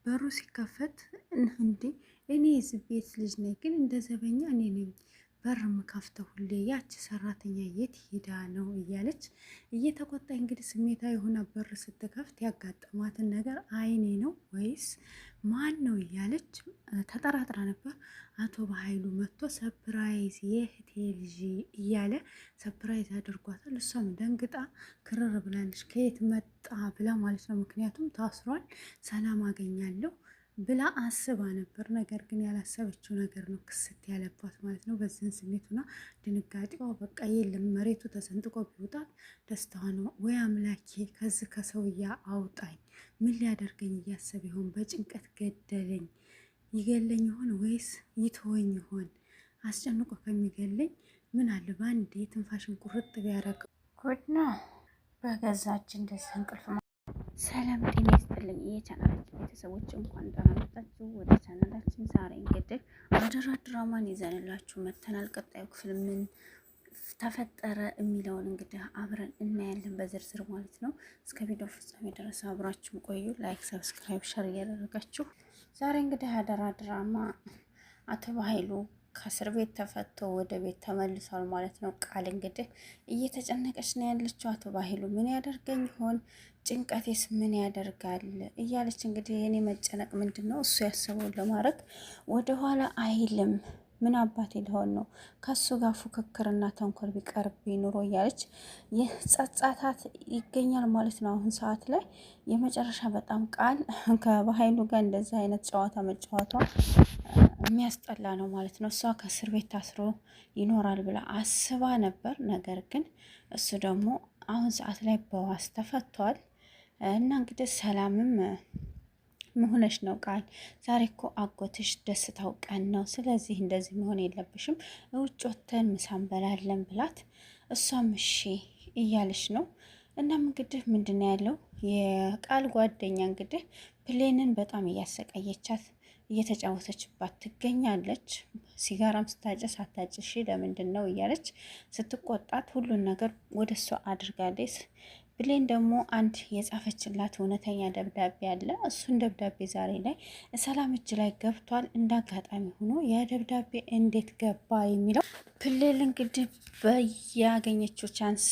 በሩ ሲከፈት እንዴ እኔ የዚህ ቤት ልጅ ነኝ፣ ግን እንደ ዘበኛ እኔ ነኝ በር ምከፍተው ሁሌ፣ ያች ሰራተኛ የት ሄዳ ነው እያለች እየተቆጣ እንግዲህ ስሜታዊ የሆነ በር ስትከፍት ያጋጠማትን ነገር አይኔ ነው ወይስ ማን ነው እያለች ተጠራጥራ ነበር። አቶ በኃይሉ መጥቶ surprise የእህቴ ልጅ እያለ surprise አድርጓታል። እሷም ደንግጣ ክርር ብላለች። ከየት መጣ ብላ ማለት ነው። ምክንያቱም ታስሯል፣ ሰላም አገኛለሁ ብላ አስባ ነበር። ነገር ግን ያላሰበችው ነገር ነው ክስት ያለባት ማለት ነው። በዚህን ስሜት ሆና ድንጋጤዋ በቃ የለም መሬቱ ተሰንጥቆ ቢወጣት ደስታዋ ነው። ወይ አምላኬ ከዚህ ከሰውያ አውጣኝ፣ ምን ሊያደርገኝ እያሰበ ይሆን? በጭንቀት ገደለኝ። ይገለኝ ይሆን ወይስ ይተወኝ ይሆን? አስጨንቆ ከሚገለኝ ምን አለ በአንዴ ትንፋሽን ቁርጥ ቢያደርገው። ጉድ ነው በገዛችን እንደዚህ እንቅልፍ። ሰላም ጤና ይስጥልኝ የቻናላችን ቤተሰቦች፣ እንኳን ደህና መጣችሁ ወደ ቻናላችን። ዛሬ እንግዲህ አደራ ድራማን ይዘንላችሁ መተናል። ቀጣዩ ክፍል ምን ተፈጠረ የሚለውን እንግዲህ አብረን እናያለን በዝርዝር ማለት ነው። እስከ ቪዲዮ ፍጻሜ ድረስ አብራችሁን ቆዩ። Like፣ subscribe፣ share እያደረጋችሁ ዛሬ እንግዲህ አደራ ድራማ አቶ በኃይሉ ከእስር ቤት ተፈቶ ወደ ቤት ተመልሷል ማለት ነው። ቃል እንግዲህ እየተጨነቀች ነው ያለችው። አቶ ባይሉ ምን ያደርገኝ ይሆን? ጭንቀቴስ ምን ያደርጋል? እያለች እንግዲህ የኔ መጨነቅ ምንድን ነው? እሱ ያሰበውን ለማድረግ ወደኋላ አይልም። ምን አባቴ ሊሆን ነው ከሱ ጋር ፉክክርና ተንኮል ቢቀርብ ኑሮ እያለች ይህ ጸጻታት ይገኛል ማለት ነው። አሁን ሰዓት ላይ የመጨረሻ በጣም ቃል ከባሀይሉ ጋር እንደዚህ አይነት ጨዋታ መጫወቷ የሚያስጠላ ነው ማለት ነው። እሷ ከእስር ቤት ታስሮ ይኖራል ብላ አስባ ነበር። ነገር ግን እሱ ደግሞ አሁን ሰዓት ላይ በዋስ ተፈቷል እና እንግዲህ ሰላምም መሆነሽ ነው ቃል፣ ዛሬ እኮ አጎትሽ ደስታው ቀን ነው። ስለዚህ እንደዚህ መሆን የለብሽም፣ ውጭ ወተን ምሳ እንበላለን ብላት እሷም እሺ እያለች ነው። እናም እንግዲህ ምንድን ነው ያለው የቃል ጓደኛ እንግዲህ ፕሌንን በጣም እያሰቃየቻት እየተጫወተችባት ትገኛለች። ሲጋራም ስታጨስ አታጭሺ ለምንድን ነው እያለች ስትቆጣት ሁሉን ነገር ወደ እሷ አድርጋለች። ብሌን ደግሞ አንድ የጻፈችላት እውነተኛ ደብዳቤ አለ። እሱን ደብዳቤ ዛሬ ላይ ሰላም እጅ ላይ ገብቷል። እንደ አጋጣሚ ሆኖ ያ ደብዳቤ እንዴት ገባ የሚለው ፕሌል እንግዲህ በያገኘችው chance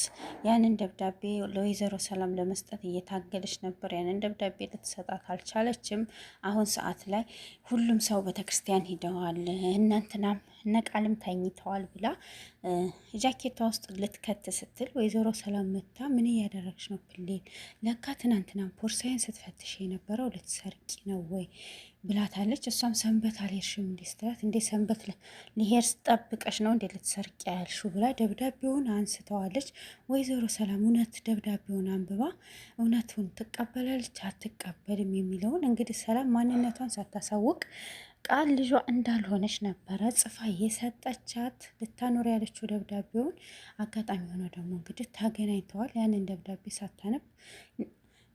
ያንን ደብዳቤ ለወይዘሮ ሰላም ለመስጠት እየታገለች ነበር። ያንን ደብዳቤ ልትሰጣት አልቻለችም። አሁን ሰዓት ላይ ሁሉም ሰው ቤተክርስቲያን ሂደዋል፣ እናንትናም እነቃልም ተኝተዋል ብላ ጃኬቷ ውስጥ ልትከት ስትል ወይዘሮ ሰላም መታ ምን እያደረግሽ ነው ፕሌል? ለካ ትናንትና ቦርሳዬን ስትፈትሽ የነበረው ልትሰርቂ ነው ወይ ብላታለች። እሷም ሰንበት አልሄድሽም እንዴ ስትላት እንዴ ሰንበት ሊሄድ ጠብቀሽ ነው እንዴ ልትሰርቂ ያልሽው ብላ ደብዳቤውን አንስተዋለች። ወይዘሮ ሰላም እውነት ደብዳቤውን አንብባ እውነቱን ትቀበላለች አትቀበልም የሚለውን እንግዲህ ሰላም ማንነቷን ሳታሳውቅ ቃል ልጇ እንዳልሆነች ነበረ ጽፋ የሰጠቻት ልታኖር ያለችው ደብዳቤውን። አጋጣሚ ሆኖ ደግሞ እንግዲህ ተገናኝተዋል። ያንን ደብዳቤ ሳታነብ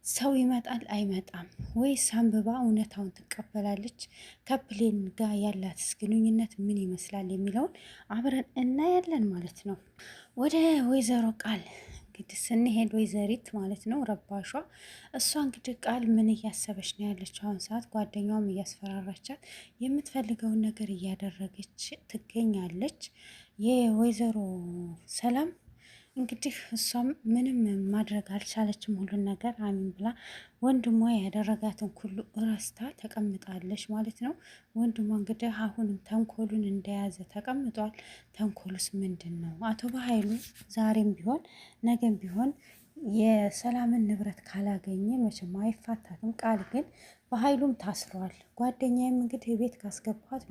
ሰው ይመጣል አይመጣም፣ ወይስ አንብባ እውነታውን ትቀበላለች? ከፕሌን ጋር ያላትስ ግንኙነት ምን ይመስላል የሚለውን አብረን እናያለን ማለት ነው። ወደ ወይዘሮ ቃል እንግዲህ ስንሄድ ወይዘሪት ማለት ነው ረባሿ። እሷ እንግዲህ ቃል ምን እያሰበች ነው ያለችው? አሁን ሰዓት ጓደኛዋም እያስፈራራቻት የምትፈልገውን ነገር እያደረገች ትገኛለች። የወይዘሮ ሰላም እንግዲህ እሷም ምንም ማድረግ አልቻለችም። ሁሉን ነገር አሚን ብላ ወንድሟ ያደረጋትን ሁሉ እረስታ ተቀምጣለች ማለት ነው። ወንድሟ እንግዲህ አሁንም ተንኮሉን እንደያዘ ተቀምጧል። ተንኮሉስ ምንድን ነው? አቶ በኃይሉ ዛሬም ቢሆን ነገም ቢሆን የሰላምን ንብረት ካላገኘ መቼም አይፋታትም። ቃል ግን በኃይሉም ታስሯል። ጓደኛዬም እንግዲህ ቤት ካስገባት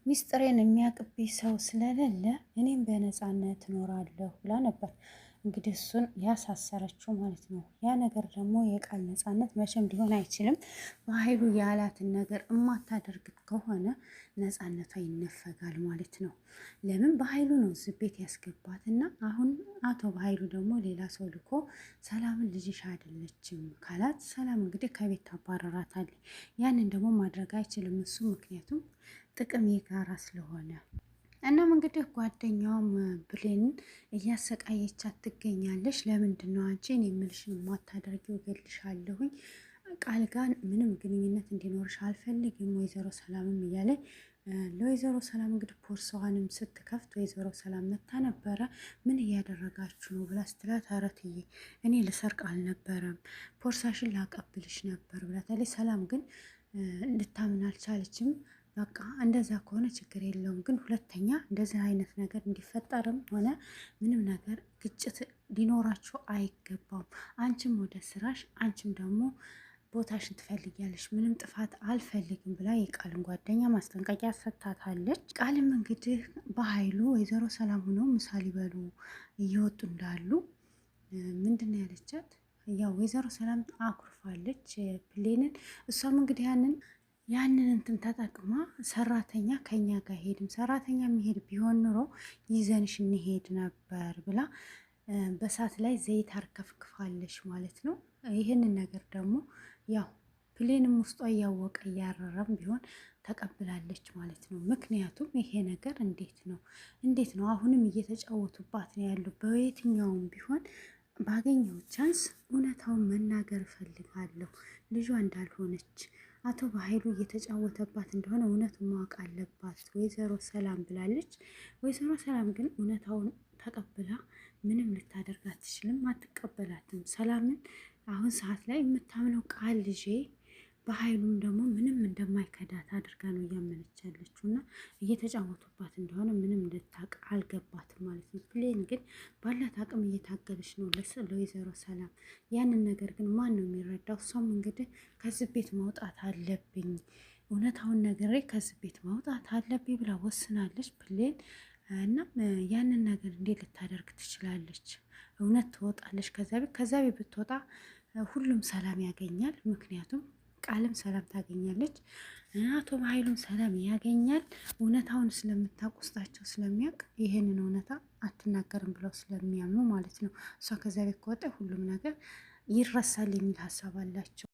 ሚስጥሬን የሚያቅብኝ ሰው ስለሌለ እኔም በነፃነት እኖራለሁ ብላ ነበር። እንግዲህ እሱን ያሳሰረችው ማለት ነው። ያ ነገር ደግሞ የቃል ነፃነት መቼም ሊሆን አይችልም። በኃይሉ ያላትን ነገር እማታደርግ ከሆነ ነፃነቷ ይነፈጋል ማለት ነው። ለምን በኃይሉ ነው እዚህ ቤት ያስገባት እና አሁን አቶ በኃይሉ ደግሞ ሌላ ሰው ልኮ ሰላምን ልጅሽ አይደለችም ካላት ሰላም እንግዲህ ከቤት ታባረራታለች። ያንን ደግሞ ማድረግ አይችልም እሱ ምክንያቱም ጥቅም የጋራ ስለሆነ። እናም እንግዲህ ጓደኛዋም ብሌንን እያሰቃየቻት ትገኛለች። ለምንድን ነው አንቺ እኔ የምልሽን የማታደርጊው? እገልሻለሁኝ ቃል ጋር ምንም ግንኙነት እንዲኖርሽ አልፈልግም ወይዘሮ ሰላምም እያለ ለወይዘሮ ሰላም እንግዲህ ቦርሳዋንም ስትከፍት ወይዘሮ ሰላም መታ ነበረ። ምን እያደረጋችሁ ነው ብላ ስትላት፣ ኧረ እትዬ እኔ ልሰርቅ አልነበረም ቦርሳሽን ላቀብልሽ ነበር ብላታለች። ሰላም ግን ልታምን አልቻለችም። በቃ እንደዛ ከሆነ ችግር የለውም፣ ግን ሁለተኛ እንደዚህ አይነት ነገር እንዲፈጠርም ሆነ ምንም ነገር ግጭት ሊኖራችሁ አይገባም። አንቺም ወደ ስራሽ፣ አንቺም ደግሞ ቦታሽን ትፈልጊያለሽ፣ ምንም ጥፋት አልፈልግም ብላ የቃልን ጓደኛ ማስጠንቀቂያ ሰጥታታለች። ቃልም እንግዲህ በኃይሉ ወይዘሮ ሰላም ሆነው ምሳ ሊበሉ እየወጡ እንዳሉ ምንድን ነው ያለቻት? ያው ወይዘሮ ሰላም አኩርፋለች ፕሌንን። እሷም እንግዲህ ያንን እንትን ተጠቅማ ሰራተኛ ከኛ ጋር ሄድም ሰራተኛ የሚሄድ ቢሆን ኑሮ ይዘንሽ እንሄድ ነበር ብላ በሳት ላይ ዘይት አርከፍክፋለች ማለት ነው። ይህንን ነገር ደግሞ ያው ፕሌንም ውስጧ እያወቀ እያረረም ቢሆን ተቀብላለች ማለት ነው። ምክንያቱም ይሄ ነገር እንዴት ነው አሁንም እየተጫወቱባት ነው ያሉ። በየትኛውም ቢሆን ባገኘው chance እውነታውን መናገር እፈልጋለሁ ልጇ እንዳልሆነች አቶ በኃይሉ እየተጫወተባት እንደሆነ እውነቱን ማወቅ አለባት ወይዘሮ ሰላም ብላለች። ወይዘሮ ሰላም ግን እውነታውን ተቀብላ ምንም ልታደርግ አትችልም፣ አትቀበላትም። ሰላምን አሁን ሰዓት ላይ የምታምነው ቃል ልጄ በኃይሉም ደግሞ ምንም እንደማይከዳት አድርጋ ነው እያመነች ያለችው እና እየተጫወቱባት እንደሆነ ምንም ልታቅ አልገባትም ማለት ነው። ፕሌን ግን ባላት አቅም እየታገለች ነው ለወይዘሮ ሰላም። ያንን ነገር ግን ማን ነው የሚረዳው? እሷም እንግዲህ ከዚህ ቤት መውጣት አለብኝ፣ እውነታውን ነግሬ ከዚህ ቤት መውጣት አለብኝ ብላ ወስናለች ፕሌን። እናም ያንን ነገር እንዴት ልታደርግ ትችላለች? እውነት ትወጣለች ከዛ ቤት። ከዛ ቤት ብትወጣ ሁሉም ሰላም ያገኛል። ምክንያቱም ቃልም ሰላም ታገኛለች፣ አቶ በኃይሉም ሰላም ያገኛል። እውነታውን ስለምታውቅ ውስጣቸው ስለሚያውቅ ይህንን እውነታ አትናገርም ብለው ስለሚያምኑ ማለት ነው። እሷ ከዚያ ቤት ከወጣ ሁሉም ነገር ይረሳል የሚል ሀሳብ አላቸው።